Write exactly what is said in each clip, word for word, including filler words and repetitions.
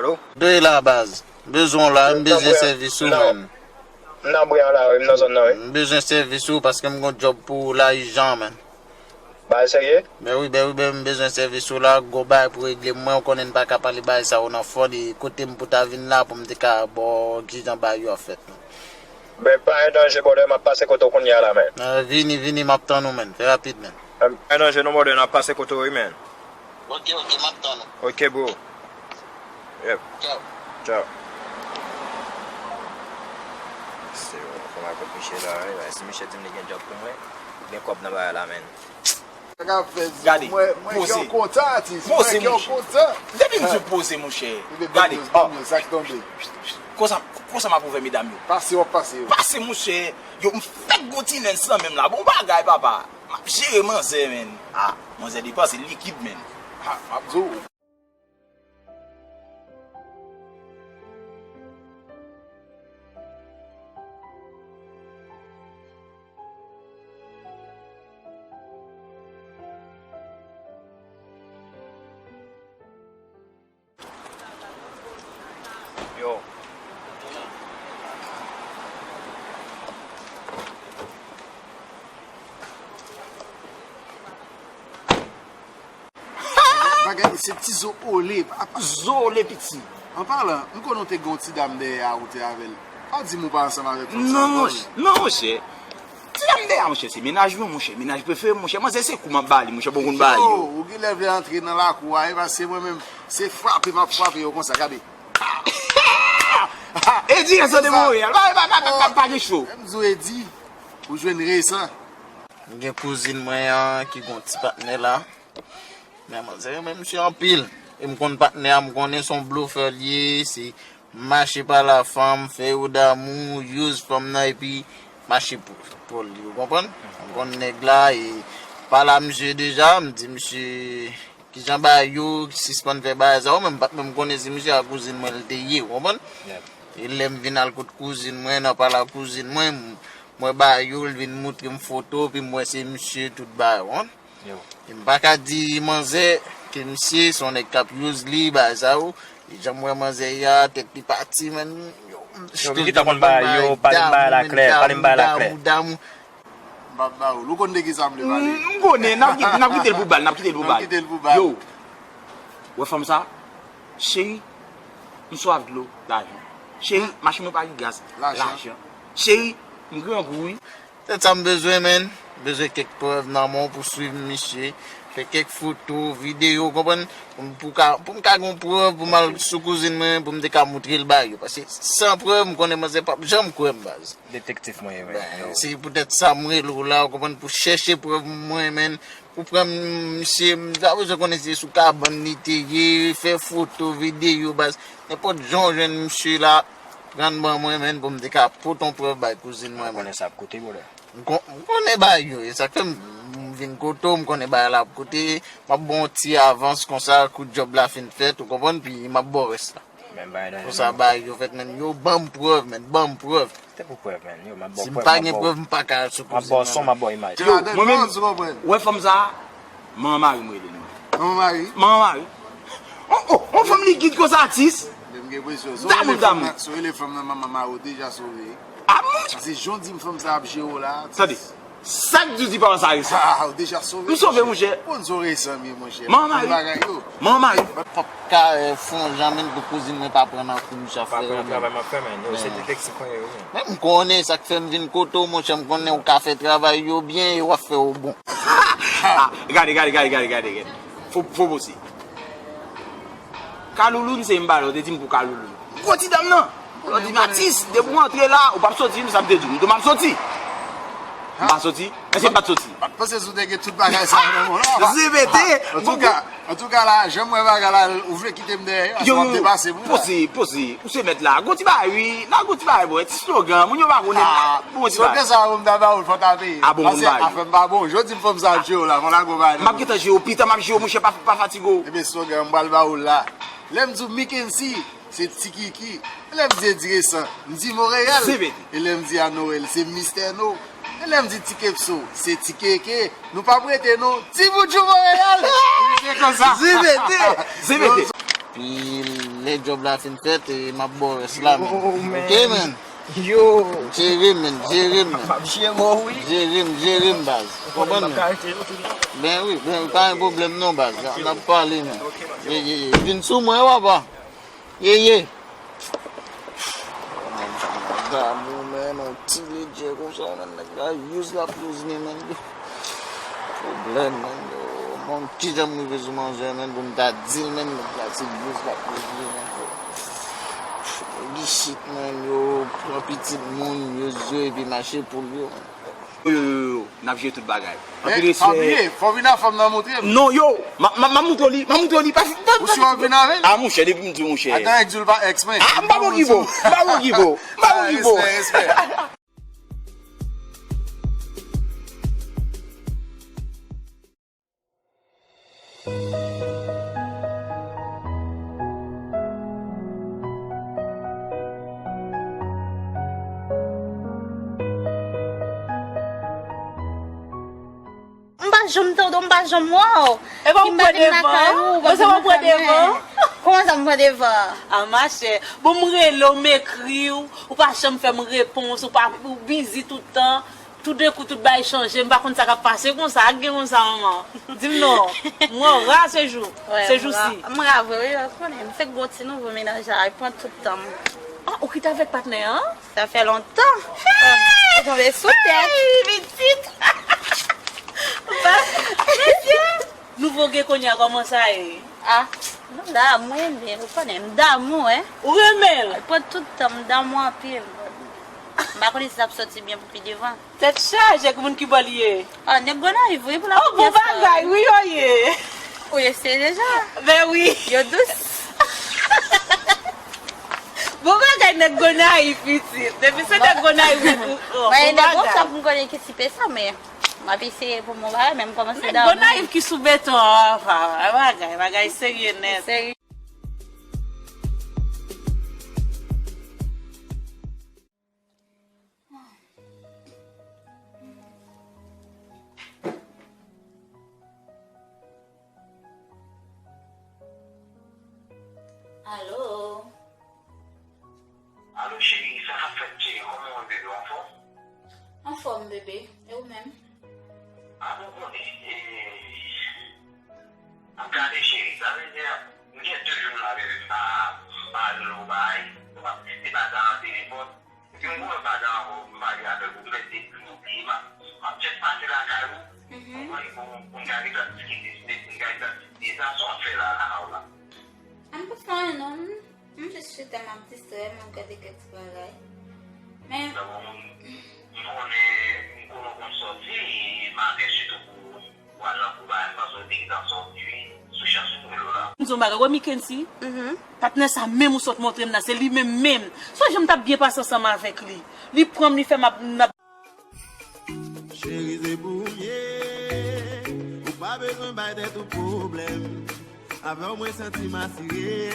Alo? Dwe la, baz. M bezwen w la, m bezwen sèvis ou, man. M nan bwè a la, wi, m nan zòn nan, wi. M bezwen sèvis ou paske m gon djòb pou ou la, ijan, man. Bagay serye? Ben wi, ben wi, ben m bezwen sèvis ou la, gwo bagay pou regle m. Mwen, ou konnen m pa ka pale bagay sa yo nan fò, e kote m pou ta vin la pou m te ka ba w kijan bagay yo ap fèt. Ben, pa gen danje, brother, m ap pase kote w kounye a la, man. Ah, vini, vini, m ap tann ou, man. Fè rapid, man. Ah, pa gen danje non, brother, n ap pase kote w, wi, man. Ok, ok, m ap tann ou. Ok, bro. Yep. Ciao. Ciao. Se bon, fò m al kot misye la, wi. Si misye di m li gen djòb pou mwen, gen kòb nan bagay la, man. Gade, poze. Poze, monchè. Depi m di w poze, monchè. Gade, oh. Konsa, konsa m ap ouvè medam yo. Pase, w ap pase yo. Pase, monchè. Yo, m fèk gon ti nens lan menm la. Bon bagay, papa. M ap jere manzè, man. Ah, manzè depanse likid, man. Ah, m ap di w. Yo. Bagay, se ti zo ole, ap zo ole piti. An palan, m konnen w te gen yon ti dam dèyè a ou te avè l. Pa di m ou pa ansanm avèk fanm sa ankò, wi. Non, monchè. Ti dam dèyè a, monchè, se mennaj mwen, monchè. Mennaj prefere m, monchè. Manzè, se kou m ap ba li, monchè, bon kou m ba li yo. Ou genlè vle antre nan lakou a, e paske mwen menm, se frape m ap frape yo konsa, gade. E di rezon de Monreyal. Pa, pa, pa, pa, pa, pa gen cho. Menm zo e di, ou jwenn resan. M gen kouzin mwen an ki gon ti patnè la. Men manzè renmen misye anpil. E m konn patnè a, m konnen se yon blofè li ye, se mache pa la fanm, fè yo damou, use fanm nan epi mache pou, pou li, ou konprann? M konn nèg la, e pa la misye deja, m di misye, kijan bagay yo, sispann fè bagay sa yo, men m pa t menm konnen si misye a kouzin mwen l te ye, ou konprann? E lè m vin al kot kouzin mwen, nan pala kouzin mwen, m, m wè bagay yo, l vin moutre m foto, epi m wè se misye tout bagay, ou konprann? E m pa ka di manzè ke misye se yon nèg k ap use li, bagay sa yo. E jan m wè manzè ye a, tèt li pati, menn. Yo, m gentan konn bagay yo, pale m bagay la klè, pale m bagay la klè. M p ap ba ou l. Ou konn de kisa m vle pale. M konnen, n ap kite, n ap kite l pou bal, n ap kite l pou bal. N ap kite l pou bal. Yo, wè fanm sa? Cheri, m swaf dlo, lajan. Cheri, machin mwen pa gen gaz, lajan. Cheri, m grangou wi. Se sa m bezwen, menn. M bezwen kèk prèv nan men w pou swiv misye. Fè kèk foto, videyo, konprann? Pou m, pou ka, pou m ka gen yon prèv pou m al sou kouzin mwen, pou m te ka moutre l bagay yo. Paske san prèv, m konnen manzè p ap janm kwè m, baz. Detektif mwen ye, menn. Ben, se poutèt sa m rele w la, ou konprann, pou chèche prèv mwen, menn. Pou pran misye, m ta bezwen konnen si se sou kabann li te ye, fè foto, videyo, baz. Nenpòt jan w jwenn misye la, pran l ban mwen, menn, pou m te ka pote yon prèv bay kouzin mwen, menn. Konnen sa ap koute, brother. M kon-, m konnen bagay yo, e sa k fè m, m vin kote w, m konnen bagay la ap koute, m ap ba w yon ti avans konsa, kou djòb la fin fèt, ou konprann, pi m ap ba w rès la. Menm bagay nan konsa, bagay yo fèt, menn, yo ban m prèv, menn, ban m prèv. Te pou prèv, menn, yo, m ap ba w prèv. Si m pa gen prèv, m pa ka al sou kouzin mwen, menn. M ap ba w son, m ap ba w imaj. Yo, mwen menm, ou wè fanm sa, manman mari m rele li. Manman mari? Manman mari. Oh, oh, on fanm likid konsa, atis. Men m gen enpresyon, si w rele fanm nan, si w rele fanm nan manman mari w, deja sove. Ah, mon. Paske jan w di m fanm sa ap jere w la, atis. Tande, sa k di w di pawòl sa resan? Ah, ou deja sove, monchè. M sove, monchè. Konn sa w resan, monchè. Manman mari. Konn bagay yo. Manman mari. Mwen p ap ka, eh, fè yon jan, menn, pou kouzin mwen pa pran nan kou misye ap fè yo, menn. Pa pran nan travay m ap fè, menn. Yo, se detektif mwen ye, wi, menn. Men m konnen sa k fè m vin kote w, monchè, m konnen ou ka fè travay yo byen e w ap fè yo bon. Ah, gade, gade, gade. Fo, fo bosye. Kalouloun, se m pale, ou te di m pou Kalouloun. Gwo ti dam nan! Ou di m atis, depi w antre la, ou p ap soti, m sa m te di w, m di w m ap soti. M pa soti, èske m pa t soti? M pa t panse si w te gen tout bagay sa yo nan men w la. Repete. Antouka, antouka la, jan m wè bagay la, ou vle kite m dèyè, paske w ap depase mwen la. Poze, poze, ou se mèt la. Gon ti bagay, wi, la gon ti bagay, bro, ti slogan, moun yo pa konnen. Ah, bon ti bagay. Slogan sa yo, m ta ba ou l, fò w ta peye. Ah, bon, bon bagay. Paske afè m pa bon, jodi m fanm sa ap jere w la, fò w lage yon bagay nan men w. M ap gentan jere w, pita m ap jere w, monchè, pa, pa fatige w. Ebyen, slogan, m pral ba ou l la. Lè m di w Mikensi, se Ti Kiki. E lè m di Edi Resan, m di Monreyal. Se vre. E lè m di Anorel, se Mistè No. E lè m di Ti Kepso, se Ti Keke. Nou p ap rete non. Ti Boudjou Monreyal. Se konsa. Se vre. Se vre. Pil Lè djòb la fin fèt, e, m ap ba w rès la, men. Yo, man. Ok, men. Yo. Jere m, men. Jere m, men. M ap jere w, wi. Jere m, jere m, baz. Konprann, men? Ben wi, ben wi, pa gen pwoblèm non, baz. N ap pale, men. Ye, ye, ye. Vin sou mwen, papa. Ye, ye. Damou, men, yon ti ledjè konsa, men, nèg la use l ap use li, men. Pwoblèm, men, yo. Bon, kijan m rive sou manzè, men, pou m ta di l, men, nèg la se use l ap use li, men, yo. Nèg isit, men, yo pran pitit moun, yo zo epi mache pou l, yo, men. Yo, yo, yo, yo, n ap jere tout bagay. Anpil respè. Men, pa bliye, fò w vin ak fanm nan montre m. Non, yo, m a, m a, m a montre w li, m a montre w li, pa, pa, ou si w ap vin avè l? Ah, monchè, depi m di w, monchè. Atan, di w l pa èks mwen. Ah, m pa bon ki bo, m pa bon ki bo, m pa bon ki bo. Respè, respè. M pa janm tande w, m pa janm wè w. Epi w pran devan? Kòman sa, w pran devan? A, machè. Bon, m rele w, m ekri w, ou pa janm fè m repons, ou pa, ou bizi tout tan. Toudenkou, tout bagay chanje, m pa konn sa k ap pase konsa, ak gen konsa, manman. Di m non, m wè w ra se jou, se jou si. M ra vre, wi, ou konnen, m fèk gon ti nouvo mennaj la, li pran tout tan m. Ah, ou kite avèk patnè an? Sa fè lontan. Ou tonbe sou tèt. Hey, pitit. Mesye, nouvo gen kounye a, kòman sa ye? Ah, m damou, men ou konnen, m damou, hein. Ou renmen l? Li pran tout tan, m damou anpil. M pa konnen si l ap sòti byen pou pi devan. Tèt chaje, ki moun ki bò l ye? Ah, nèg Gonayiv, wi, pou la premyè fwa. Oh, bon bagay, wi, yo ye. Ou eseye deja? Ben wi. Yo dous. Bon bagay, nèg Gonayiv, pitit. Depi se nèg Gonayiv, wi, ou, oh, bon bagay. Mwen, nèg Gonayiv, m konnen ki tipe sa, men m ap eseye pou m bon bagay, men m kòmanse damou. Nèg Gonayiv ki sou beton an, papa. Bagay, bagay serye nèt. Serye. Alo? Alo, cheri, sa k ap fèt, cheri? Kòman w ye, bebe? Anfòm? Anfòm, bebe. E ou menm? A, bon, konnen, e, m ap gade, cheri. Sa vle di, m gen de jou la, bebe, m pa, m pa jwenn ou bay, m ap tande madanm nan telefòn. Epi m wè madanm ankò, m pale avèk ou, m mèt ekri ou, epi m ap, m ap jis pase lakay ou. Mhm. Ou konprann, pou, pou n ka gentan diskite, pou n ka gentan diskite sa, sa w ap fè la, lakay ou la? A, m pa fè anyen, non. M, m jis chita, m ap distrè m, m ap gade kèk ti bagay. Men. Bon, m, m konnen, m konnen w konn sòti, maten sitou pou, pou al nan kou bagay, m panse w te gentan sòti, wi. Sou chans ou twouve l la. M di w yon bagay, wè Mickensy? Mhm. Patnè sa menm ou sot montre m nan, se li menm menm. Sonje m t ap byen pase ansanm avèk li. Li pran m, li fè m ap, m ap Cheri, se pou w m ye. Ou pa bezwen bay tèt ou pwoblèm. Avè w mwen santi m asire.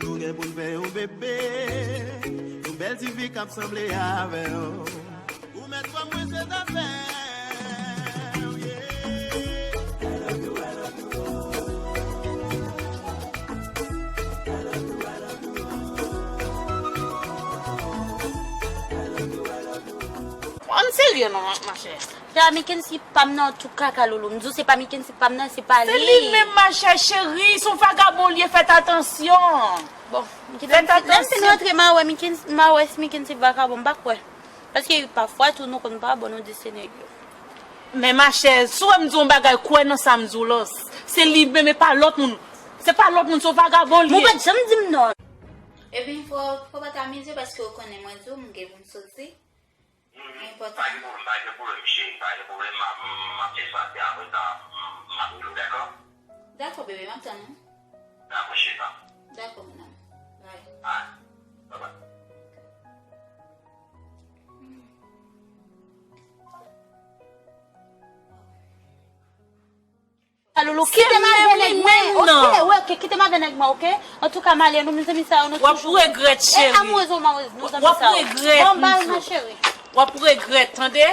Nou gen pou n fè yon bebe. Yon bèl ti fi k ap sanble avè w. Ou mèt kò m, mwen se zafè w, yeah. Ann serye non, machè. Se pa Mickensy pa m nan, tout kaka loulou. M di w se pa Mickensy pa m nan, se pa li. Se li menm, machè, cheri, se yon vagabon li ye, fèt atansyon. Bon, m kite m, lè m fin rantre, m a wè Mickensy, m a wè si Mickensy vagabon, m pa kwè. Paske pafwa tou nou konn pa bon, nou di se nèg yo. Men machè, si w wè m di w yon bagay, kwè nan sa m di w la. Se li menm, e pa lòt moun. Se pa lòt moun, se yon vagabon li ye. Men w pa t janm di m non. Ebyen, fò, fò w pa t amize paske w konnen mwen di w m gen pou m soti. Mhm. Pa gen pwoblèm, pa gen pwoblèm, cheri, pa gen pwoblèm, m ap, m ap fè sa, apre sa, m ap rele w, dakò? Dakò, bebe, m ap tann ou. Dakò, cheri. Dakò, mon amour. Bye. Bye. Bye bye. Loulou, kite m avè nèg mwen, ok, wè, ok, kite m avè nèg mwen, ok? Antouka, m ale, nou mezanmi sa yo, nou toujou. W ap regrèt, cheri. E amourez ou malorez, nou zanmi sa yo. W ap regrèt. Bon bal, ma chérie. W ap regrèt, tande?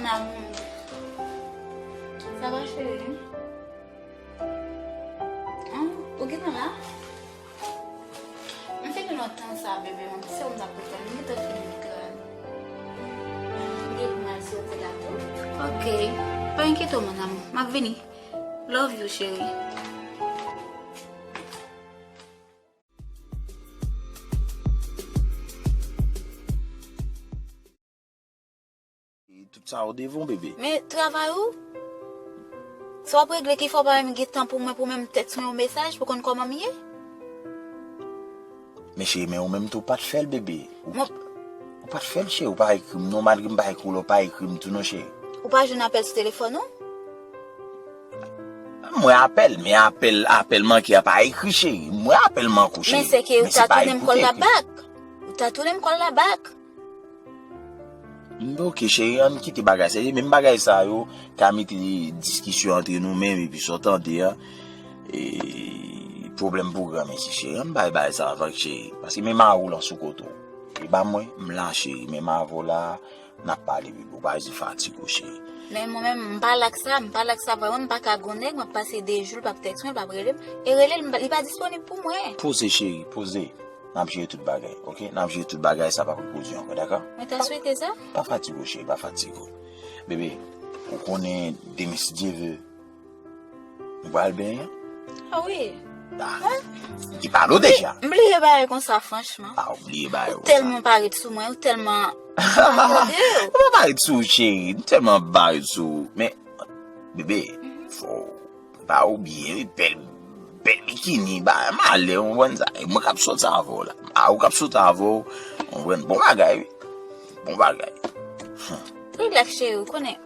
Amour. Ça va, chérie? Hein? Ou gentan la? M fini lontan sa, bebe. M se ou m t ap retann. M gentan fini gran. M gen pou m al soti la tou. Ok. Pa enkyete w, mon amour. M ap vini. Love you, chérie. Tout sa ou devan w, bebe. Men travay ou? Sa w ap regle ki fè w pa menm gen tan pou mwen, pou menm tèks mwen yon mesaj, pou konn kòman m ye? Men cheri, men ou menm tou, ou pa t fè l, bebe. Ou, ou pa t fè l, cheri, ou pa ekri m non, malgre m pa ekri w la, ou pa ekri m tou non, cheri. Ou pa jwenn apèl sou telefòn ou? Mwen apèl, men apèl, apèl manke a pa ekri, cheri. Mwen apèl manke w, cheri. Men se ke ou ta tounen m kòl la bak. Ou ta tounen m kòl la bak. Oke, cheri, ann kite bagay sa. E menm bagay sa yo ka mete diskisyon antre nou menm, epi sa w tande a, e, pwoblèm pou granmesi, cheri. Ann bay bagay sa avan, cheri. Paske men mari w lan sou kote w. E ba mwen, m la, cheri. Men mari w la, n ap pale, bebe. Ou pa bezwen fatige w, cheri. Men mwen menm, m pa la k sa, m pa la k sa. Vrèman, m pa ka gon nèg, m ap pase de jou, l p ap tèks mwen, l p ap rele m. E rele l, m pa- li pa disponib pou mwen. Poze, cheri, poze. N ap jere tout bagay, oke? N ap jere tout bagay, sa pa pou koze ankò, dakò? Mwen ta swete sa. Pa fatige w, cheri, pa fatige w. Bebe, ou konnen demen, si Dye ve, nou pral benyen. Ah wi. Ah, ki pale w deja. M bliye bagay konsa, franchman. Ah, ou bliye bagay konsa. Ou tèlman parèt sou mwen, ou tèlman. M pa parèt sou ou, cheri. M tèlman parèt sou ou. Men, bebe, fò w prepare w byen, wi. Bèl, bèl bikini, ba, malè, ou konprann sa. E mwen k ap soti avè w la. A, ou k ap soti avè w, ou konprann. Bon bagay, wi. Bon bagay. Rilaks, cheri, ou konnen.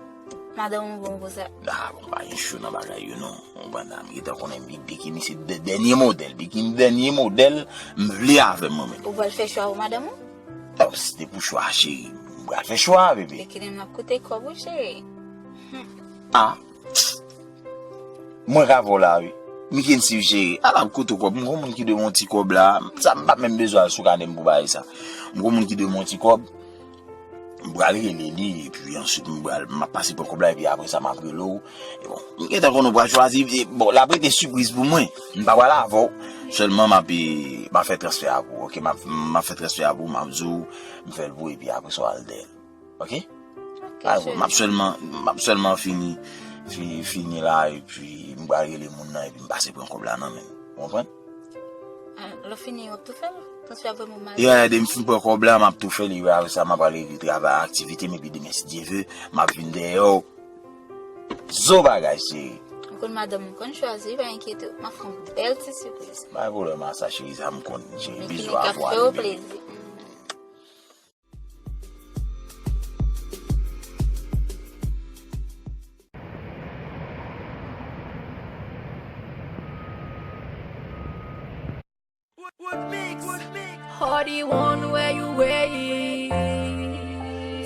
Madanm ou bon pou sa. Ah, bon, pa gen cho nan bagay yo, non. Ou konprann, m gentan konnen bi- bikini se dè- dènye modèl. Bikini dènye modèl, m vle avè mwen menm. Ou pral fè chwa ou, madanm ou? Oh, si te pou chwa, cheri, m pral fè chwa, bebe. Bikini m ap koute kòb ou, cheri. Ah. Mwen ka vo la, wi. Mikensiv, cheri, ala m koute kòb. M gon moun ki dwe m yon ti kòb la. Sa, m pa menm bezwen al sou kane m pou bagay sa. M gon moun ki dwe m yon ti kòb. M pral rele li, epi answit m pral, m ap pase pran kòb la, epi apre sa, m ap rele w. E bon, m gentan konnen w pral chwazi, e bon, l ap rete sipriz pou mwen. M pa pral avè w. Sèlman, m ap, e, m ap fè transfè a pou ou, oke? M ap, m ap fè transfè a pou ou, m ap di w, m fè l pou ou, epi apre sa, w al dèyè l. Oke? Oke, cheri. M ap sèlman, m ap sèlman fini, fini, fini la, epi m pral rele moun nan, epi m pase pran kòb la nan men l. Ou konprann? Ah, lè w fini, w ap tou fè l? Transfè a pou mwen. Yeah, depi m fin pran kòb la, m ap tou fè l, epi apre sa, m ap al regle travay, aktivite m, epi demen, si Dye ve, m ap vin dèyè w. Zo bagay, cheri. Ou konn madanm ou konn chwazi, pa enkyete w. M ap fè yon bèl ti sipriz. Pa gen pwoblèm a sa, cheri, sa m konn, cheri. Bizou, avwa, bebe. Plezi. Hardy one, where you way?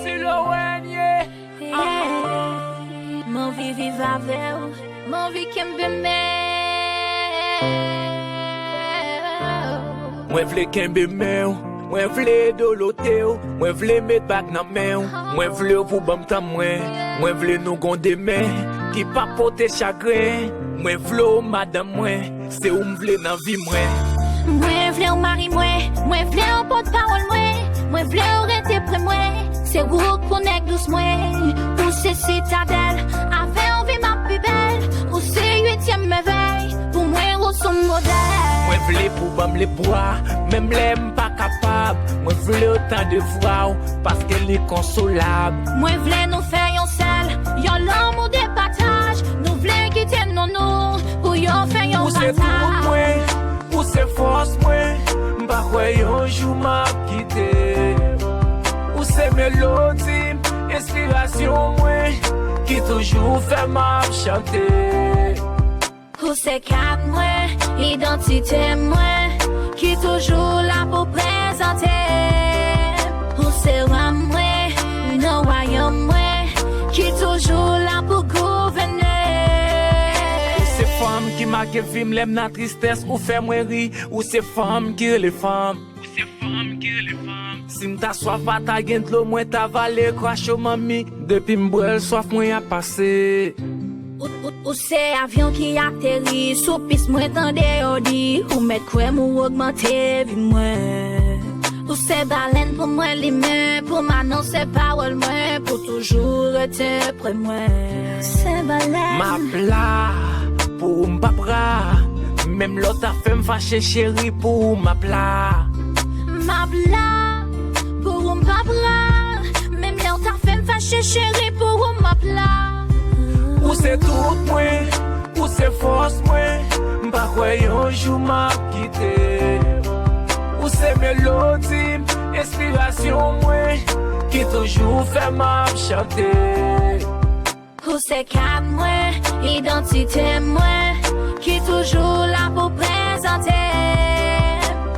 Ti Lorraine, yeah. Yeah. M anvi viv avè w. M anvi kenbe men w. Mwen vle kenbe men w. Mwen vle dolote w. Mwen vle met bag nan men w. Mwen vle w pou ban m tan mwen. Mwen vle nou gon demen ki pa pote chagren. Mwen vle w madanm mwen. Se ou m vle nan vi mwen. Mwen vle w mari mwen, mwen vle w pòtpawòl mwen, mwen vle w rete pre mwen. Se ou k pou nèg dous mwen, ou se sitadèl. Avè w vi m ap pi bèl, ou se uityèm mèvèy. Pou mwen ou se yon modèl. Mwen vle pou ban m lebwa, menm lè m pa kapab. Mwen vle w tande vwa w, paske li konsolab. Mwen vle nou fè yon sèl, yon lanmou de pataj. Nou vle kite non nou pou yo fè yon pataj. Ou se tout mwen, ou se fòs mwen. M pa kwè yon jou m ap kite. Ou se melodi m, enspirasyon mwen, ki toujou fè m ap chante. Ou se kat mwen, idantite mwen, ki toujou la pou prezante. Ou se wa mwen, nan wayòm mwen, ki toujou la pou gouvène. Ou se fanm ki make vi m lè m nan tristès, ou fè mwen ri. Ou se fanm ki rele fanm. Ou se fanm ki rele fanm. Si m ta swaf, pa ta gen dlo, mwen ta vale kwacho manmi. Depi m bwè l, swaf mwen ap pase. Ou, ou, ou se avyon ki ateri sou pis, mwen tande yo di. Ou mèt kwè m, ou ogmante vi mwen. Ou se balèn pou mwen limen, pou m anonse pawòl mwen, pou toujou rete pre mwen. Se balèn. M ap la pou ou, m p ap ra. Menm lè w ta fè m fache, cheri, pou ou m ap la. M ap la pou ou m p ap ra. Menm lè w ta fè m fache, cheri, pou ou m ap la. Ou se tout mwen, ou se fòs mwen. M pa kwè yon jou m ap kite. Ou se melodi m, enspirasyon mwen, ki toujou fè m ap chante. Ou se kad mwen, idantite mwen, ki toujou la pou prezante.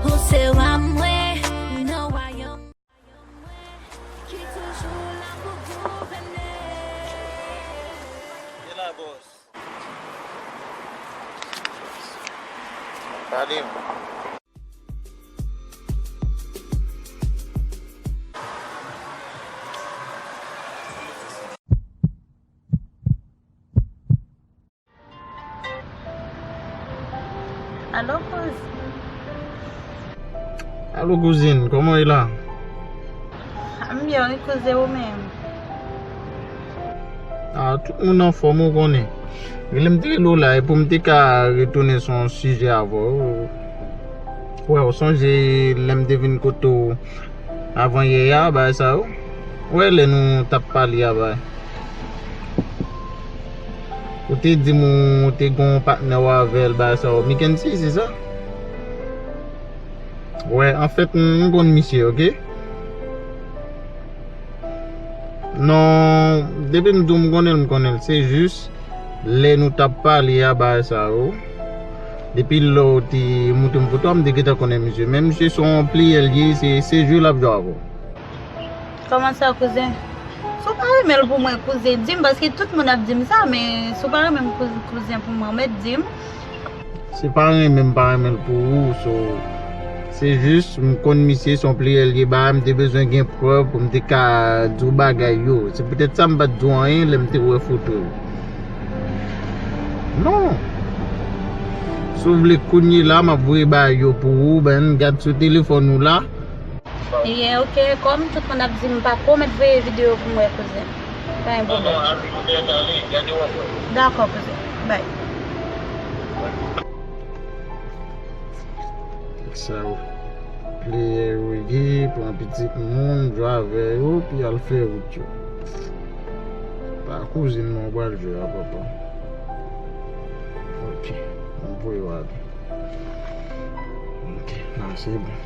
Ou se wa mwen, nan wayòm mwen, ki toujou la pou gouvène. Ye la, bòs. Pale m. Alo, kouz. Alo, kouzin, kòman w ye la? M byen, wi, kouzen, ou menm? A, tout moun anfòm, ou konnen. Rele m te rele w la, e pou m te ka retounen sou yon sijè avè w. Wè, ou sonje lè m te vin kote w avan yè a, bagay sa yo. Wè, lè nou t ap pale a, bagay. Ou te di m ou te gon patnè w avè l, bagay sa yo. Mickency, se sa? Wè, anfèt, m, m konn misye, oke? Non, depi m di w m konnen l, m konnen l. Se jis, lè nou t ap pale a bagay sa yo, depi lè w te montre m foto a, m te gentan konnen misye. Men misye se yon playè l ye, se, se jwe l ap jwe avè w. Kòman sa, kouzen? Si w pa renmen l pou mwen, kouzen, di m, paske tout moun ap di m sa, men si w pa renmen m, kouz-, kouzen, pou mwen, w mèt di m. Se pa renmen m pa renmen l pou ou, so, se jis m konn misye se yon playè l ye, bagay, m te bezwen gen prèv pou m te ka di w bagay yo. Se poutèt sa m pa t di w anyen lè m te wè foto yo. Non. Si w vle kounye la, m ap voye bagay yo pou ou, ben, gad sou telefòn ou la. Yeah, ok, kòm tout moun ap di m pa ko mèt voye videyo pou m wè, kouzen. Pa gen pwoblèm. Dakò, kouzen. Bay. Sa yo. Playè yo ye, pran pitit moun, jwe avè yo, pi al fè wout yo. Pa kouzin mwen w pral jwe a, papa. Ok, m voye w ale. Ok, nan, se bon.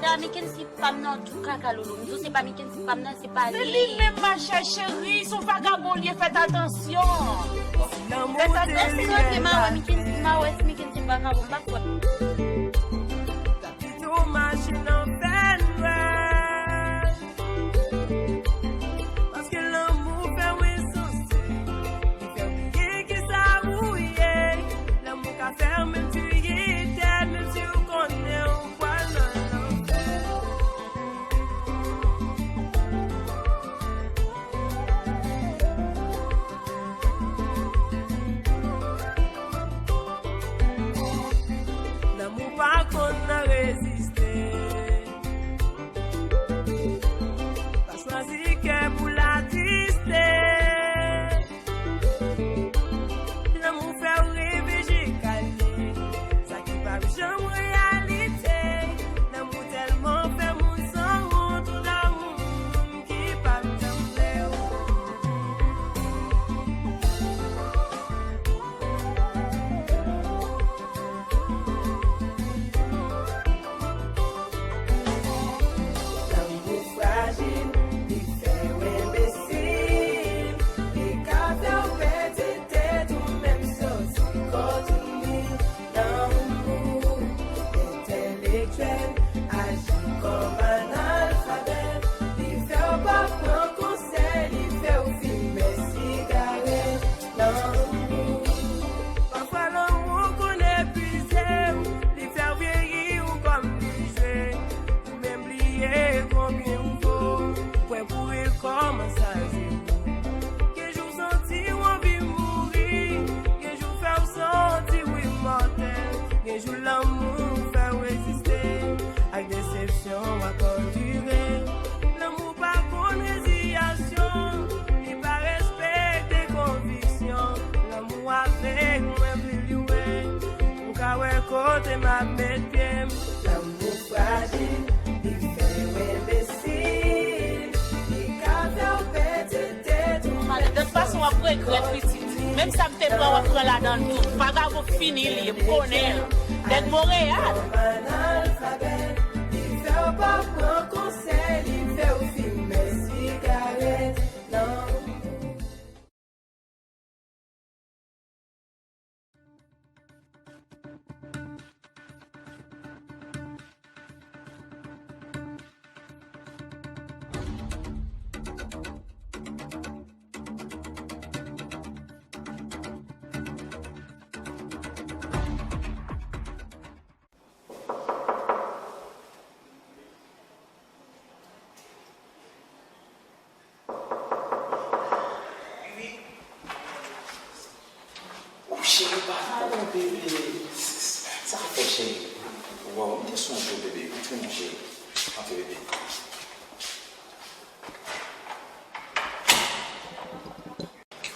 Sa Mickency pa m nan, tout kaka loulou. M di w se pa Mickency pa m nan, se pa li. Se li menm, ma chè cheri, se yon vagabon li ye, fèt atansyon. Fèt atansyon, se ma wè Mickency, ma wè si Mickency vagabon, m pa kwè. Pito w mache nan fènwa. Paske lanmou fè w ensanse, li fè w bliye kisa ou ye. Lanmou ka fè w menm fiyite, menm si w konnen w pral nan lanfè. Gen jou lanmou fè w reziste ak desepsyon w ap andire. Lanmou pa konn reziyasyon, li pa respekte konviksyon. Lanmou avèg mwen pli lwen, ou ka wè kote m ap met pye m. Lanmou frajil, li fè w enbesil, li ka fè w pèdi tèt ou. De tout fason, w ap regrèt, pitit. Menm sa m te pran, w ap pran ladan l tou. Vagabon fini li ye, m konnen l. Nèg Monreyal. Analfabèt, li fè w pa pran konsèy, li fè w fimen sigarèt. Lanmou. Wi. Oh, cheri, pardon, bebe. Sa k fè, cheri? Waw, m te sonje w, bebe. Antre, mon cheri. Antre, bebe.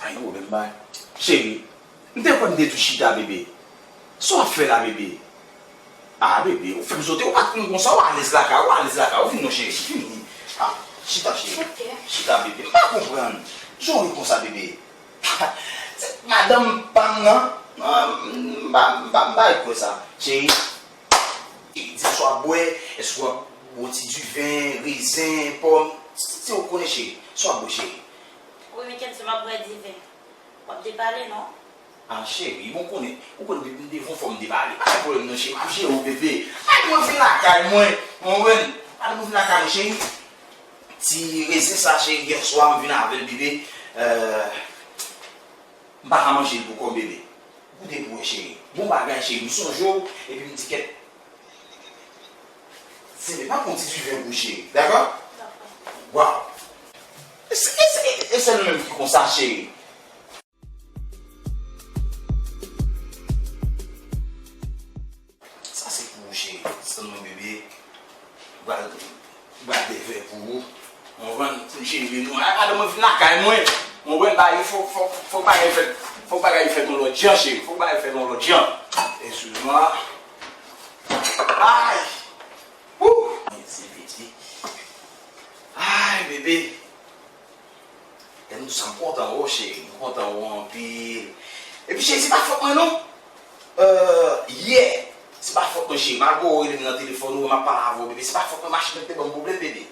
Ay, ou menm bay. Cheri, m te kwè m te tou chita, bebe. Sa w ap fè la, bebe? Ah, bebe, ou fè m sote, ou pa t konn konsa, ou alèz lakay, ou alèz lakay, ou vin non, cheri, vini. Ah, chita, cheri. Chita, bebe, m pa konprann. Jan w ye konsa, bebe? Se madanm pa m nan. Ah, m pa, m pa, m pa kwè sa. Cheri, di m sa w ap bwè, èske w ap bwè ti diven, rezen, pòm? Si, si w konnen, cheri, sa w ap bwè, cheri? Wi, Mikenn, se m ap bwè diven. W ap depale, non? Ah, cheri, bon, konnen, ou konnen depi m devan w fò m depale. Pa gen pwoblèm non, cheri, m ap jere w, bebe. Ay, mwen vin lakay mwen, mwen wè n. Ay, mwen vin lakay mwen, cheri. Ti rezen sa, cheri, yèswa m vin avè l, bebe. Euh, m pa ka manje l pou kò m, bebe. Goute pou wè, cheri. Bon bagay, cheri, m sonje w, epi m di kèt. Se pa konn ti diven pou cheri, dakò? Dakò. Waw. E se, e se, e se nou menm ki konsa, cheri. Sa se pou ou, cheri. Tann mwen, bebe. M pral, m pral devè pou ou. Ou konprann? Pou cheri nou. Ay, madanm mwen vin lakay mwen. Ou konprann? Bagay, fòk, fòk, fòk bagay fèt. Fòk bagay fèt yon lòt jan, cheri. Fòk bagay fèt yon lòt jan. Excuse-moi. Ay! Wouh! Mèsi, bebe. Ay, bebe. Lè m di w sa, m kontan wè w, cheri. M kontan wè w anpil. Epi, cheri, se pa fòt mwen, non. Euh, yè, se pa fòt mwen, cheri. Malgre w rele m nan telefòn, ou wè m ap pale avè w, bebe. Se pa fòt mwen, machin nan te ban m pwoblèm, bebe.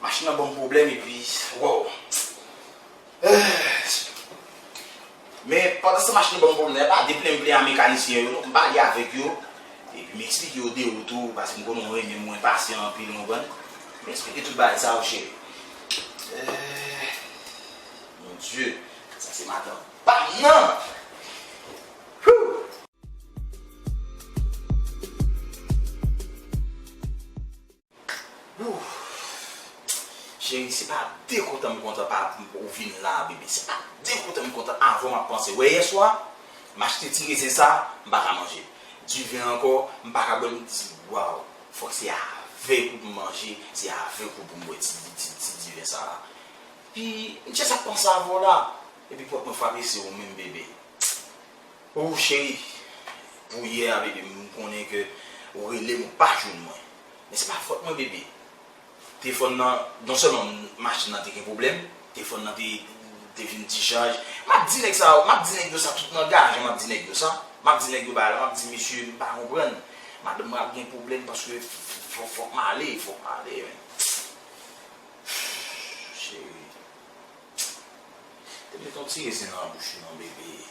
Machin nan ban m pwoblèm, epi, wow. Men pandan se machin nan ban m pwoblèm, pa de plen m plen a mekanisyen yo, non, m pale avèk yo. Epi m eksplike yo de ou tou, paske m konnen w renmen m, ou enpasyan anpil, ou konprann. M eksplike tout bagay sa yo, cheri. Eh, mon Dieu, sa se madanm pa m nan! Whew! Ouf! Cheri, se pa de kontan m kontan pa ou vin la, bebe. Se pa de kontan m kontan. Avan m ap panse. Wè yèswa, m achte ti rezen sa, m pa ka manje. Diven ankò, m pa ka bwè l. M di, waw, fòk se avèk ou pou m manje, se avèk ou pou m bwè ti, ti, ti diven sa a. Pi, m just ap panse avè w la. Epi pòt mwen frape, se ou menm, bebe. Oh, cheri, pou yè a, bebe, m konnen ke ou rele m, ou pa jwenn mwen. Men se pa fòt mwen, bebe. Telefòn nan, non sèlman machin nan te gen pwoblèm, telefòn nan te, te vin dichaj. M ap di nèg sa yo, m ap di nèg yo sa tout nan gaje, m ap di nèg yo sa. M ap di nèg yo bagay la, m ap di, mesye, m pa konprann. Madanm mwen ap gen pwoblèm paske fò, fòk m ale, fòk m ale, men. Cheri. Te met yon ti rezen nan bouch ou non, bebe.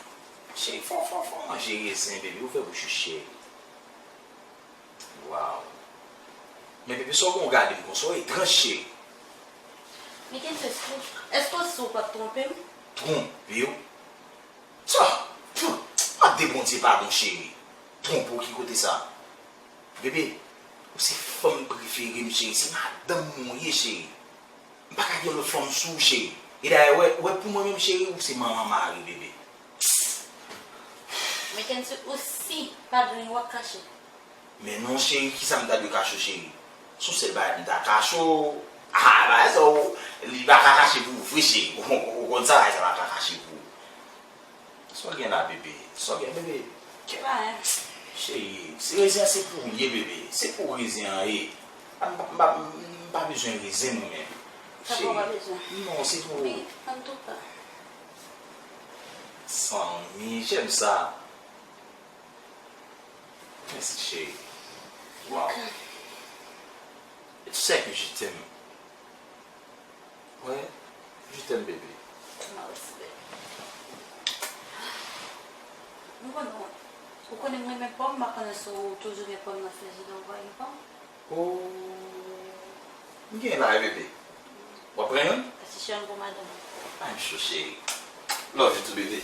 Cheri, fò, fò, fò manje rezen, bebe. Ouvè bouch ou, cheri. Waw. Men bebe, sa w gen w gade m konsa, w etranj, cheri. Mikenn, èske, èske w si w p ap twonpe m? Twonpe w? Sa? Pff, m ap de Bondye padon, cheri. Twonpe w ki kote sa? Bebe, ou se fanm prefere m, cheri. Se madanm mwen ou ye, cheri. M pa ka gen lòt fanm sou ou, cheri. E dayè, wè, wè pou mwen menm, cheri, ou se manman mari, bebe. Mackenson, ou si pa gen w ap kache. Men non, cheri, kisa m ta dwe kache w, cheri? Se yon sèl bagay m ta kache w. Ah, bagay sa, w, li pa ka kache pou ou vre, cheri. Ou, ou, ou konn sa, bagay sa pa ka kache pou ou. Sa w gen la, bebe? Sa w gen, bebe? Ki bagay? Cheri, se rezen an se pou ou l ye, bebe. Se pou rezen an ye. M pa, m pa, m pa bezwen rezen mwen menm. Sa pa w pa bezwen? Non, se pou... Wi, antouka. Zanmi, j'aime ça. Mèsi, cheri. Wow. Ok. Et tu sais que je t'aime. Ouais, je t'aime, bébé. Mwen osi, bebe. Ou konnen, ou konnen m renmen pòm, m pa konnen si w toujou gen pòm nan frijidè, ou pa gen pòm? Oh, m gen la, bebe. W ap pran youn? Pase cheri pou madanm. I'm sure, cheri. Love you too, bebe.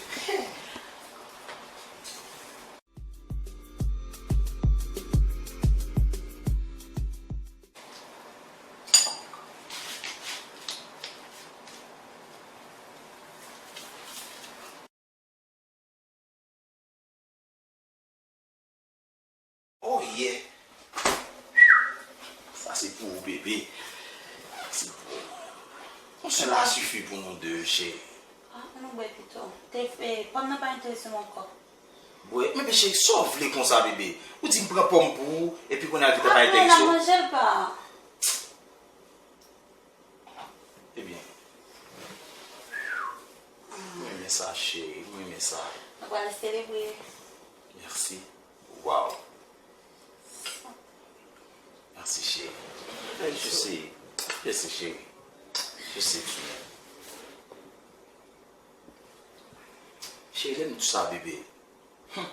Oh yeah. Sa se pou ou, bebe. Sa se pou ou. Yon sèl la sifi pou nou de, cheri. Ah, nou bwè pito. Te, eh, pòm nan pa enterese m ankò. Bwè, men cheri, sa w vle konsa, bebe? Ou di m pran pòm pou ou, epi kounye a l gentan pa enterese w? Apre, n ap manje l pa. Ebyen. Mwen renmen sa, cheri, mwen renmen sa. Nou pral selebre. Mèsi. Wow. Mèsi, cheri. Je sais. Je sais, chérie. Je sais, tu m'aimes. Cheri, lè m di w sa, bebe. Hmm.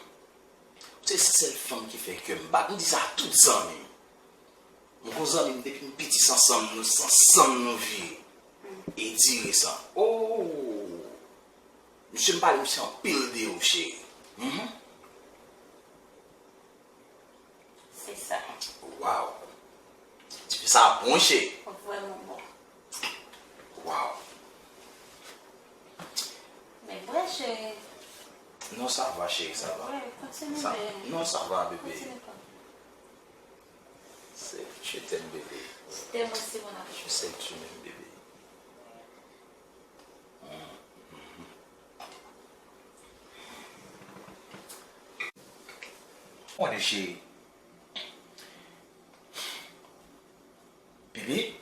Ou se sèl fanm ki fè kè m bat. M di sa a tout zanmi m. M gon zanmi m depi m piti, se ansanm nou, se ansanm nou vire. E dire sa. Oh! Misye m pale misye anpil de ou, cheri. Mhm. Se sa. Wow. Ti fi sa bon, cheri. Vrèman bon. Wow. Men vre, cheri. Non, sa va, cheri, sa va. Wi, kontinye. Sa, non, sa va, bebe. Kontinye, pa. C'est, je t'aime, bébé. Je t'aime aussi, mon amour. Je sais que tu m'aimes, bébé. Mon Dieu, chéri. Bebe?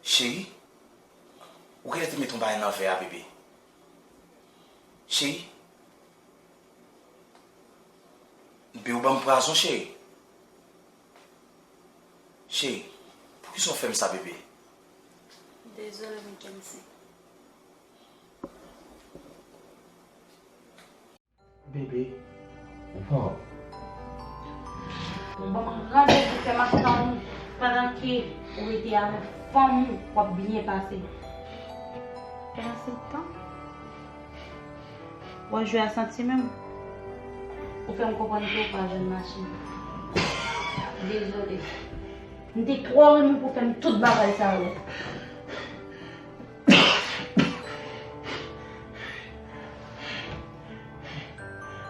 Cheri? Ou genlè te met yon bagay nan vè a, bebe. Cheri? Bebe, ou ban m pwazon, cheri? Cheri, poukisa w fè m sa, bebe? Dezole, Mackenson. Bebe, wow. Ou ban m randevou, fè m ap tann ou pandan ke ou rete avèk fanm ou, w ap byen pase. Pandan se tan, w ap jwe a santiman m. Ou fè m konprann ke ou pa jwenn machin. Dezole. M te twò renmen w pou fè m tout bagay sa yo.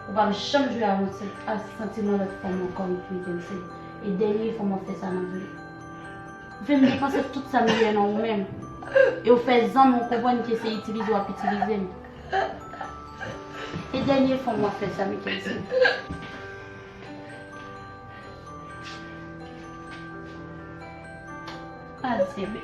Ou pa janm jwe avèk santiman lòt fanm ankò, Mackenson. E dènye fwa m ap fè sa nan vi w. Ou fè m depanse tout sa m gen nan ou menm. E ou fè zanmi w konprann ke se itilize w ap itilize m. E dènye fwa m ap fè sa, Mackenson. Adye, bebe.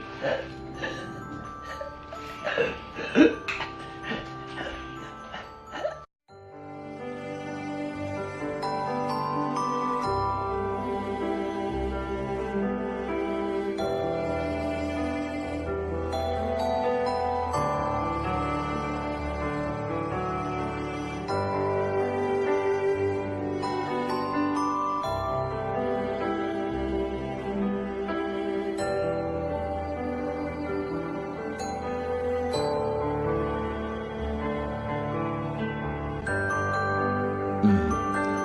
Hmm.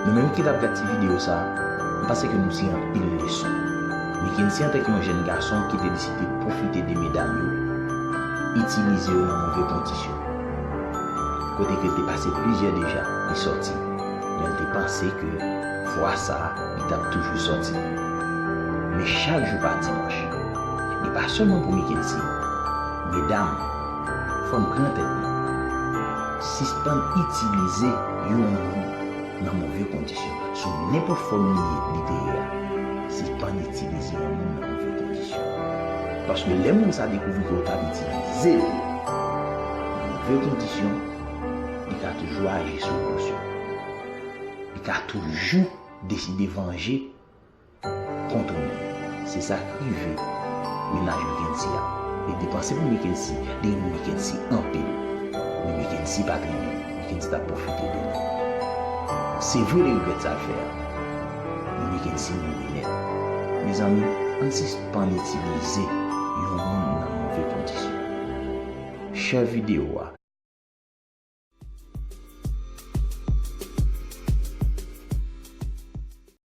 Nou menm ki t ap gad ti videyo sa a, m panse ke nou tire anpil leson. Mackenson, antanke yon jèn gason ki te deside pwofite de medam yo, itilize yo nan move kondisyon. kote ke l te pase plizyè deja, li sòti. Men l te panse ke fwa sa a, li t ap toujou sòti. Men chak jou pa dimanch. E pa sèlman pou Mickensy. Medam, fò n pran tèt nou. Sispann itilize yon moun nan move kondisyon. Sou nenpòt fòm li ye, li te ye a, sispann itilize yon moun nan move kondisyon. Paske lè moun sa dekouvri ke w t ap itilize l nan move kondisyon, li ka toujou aji sou emosyon. Li ka toujou deside vanje kont ou menm. Se sa k rive mennaj Mickensy a. Li te panse pou Mickensy, li renmen Mickensy anpil. Men Mickensy pa t renmen l. Mickensy t ap pwofite de li. Se vre li regrèt sa l fè a. Men Mickensy mouri nèt. Mezanmi, ann sispann itilize yon moun nan move kondisyon. Share videyo a,